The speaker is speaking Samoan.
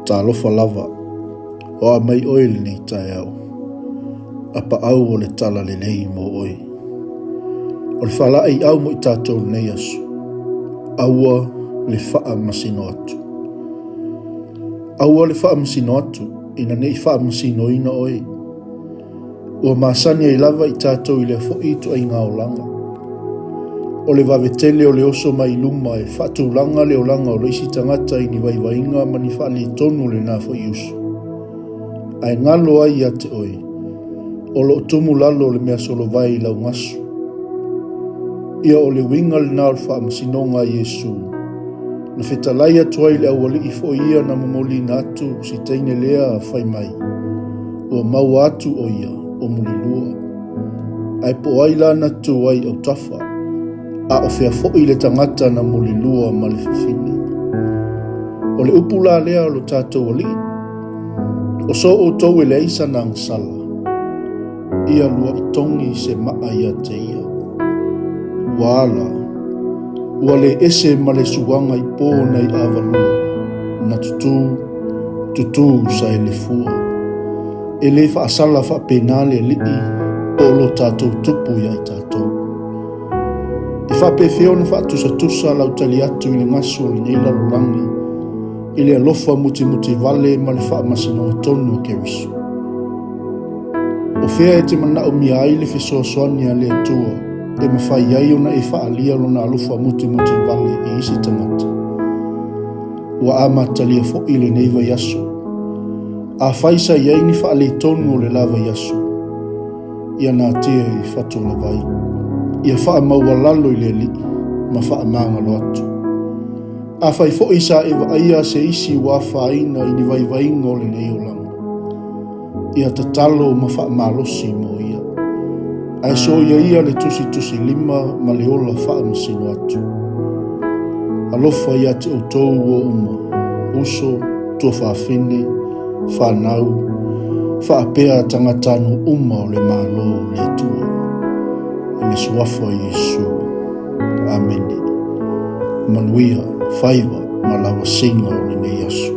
Talofa lava, o a mai oe i lenei taeao, a paau o le tala lelei mo oe. O le faalaeiau mo i tatou i lenei aso, aua le faamasino atu. Aua le faamasino atu, ina ne i faamasinoina oe. Ua masani ai lava i tatou i lea foi ituaiga olaga. O le vave tele o le oso mai i luma e faatulaga le olaga o le isi tagata i ni vaivaiga ma ni faaletonu o lena foi uso. Ae galo ai ia te oe, o lo o tumu lalo le mea solovae i lau gasu. Ia o le uiga lena o le faamasinoga a Iesu, na fetalai atu ai i le aualii foi ia na momoliina atu si teine lea fai mai, ua maua atu o ia o mulilua. Ae po o ai la na tu ai i autafa, a o fea foi le tagata na mulilua ma le fafine. O le upu la lea o lo tatou Alii, o so outou e leai sana agasala, ia lua'i togi se ma'a ia te ia. Ua ala, ua le ese ma le suaga i po nai Avalua, na tutū, tutū saelefua. E le faasala faapena le Alii po o lo tatou Tupu ia i tatou. E faapefea ona faatusatusa lau tali atu i le gasu o lenei lalolagi i le alofa mutimutivale ma le faamasinoga tonu a Keriso? O fea e te manaomia ai le fesoasoani a le Atua e mafai ai ona e faaalia lona alofa mutimutivale i isi tagata? Ua amatalia foi lenei vaiaso. Afai sa i ai ni faaletonu o le la vaiaso, ia natia i fatuolavai, ia faamaualalo i le Alii ma faamagalo atu. Afai foi sa e vaaia se isi ua afaina i ni vaivaiga o lenei olaga, ia tatalo ma faamalosi mo ia. Ae soia ia le tusitusilima ma le ola faamasino atu. Alofa ia te outou ua uma, uso, tuafafine, fanau, faapea tagatanuu uma o le Malo o le Atua. I le Suafa o Iesu. Amene. Manuia faiva ma lavasiga o lenei aso.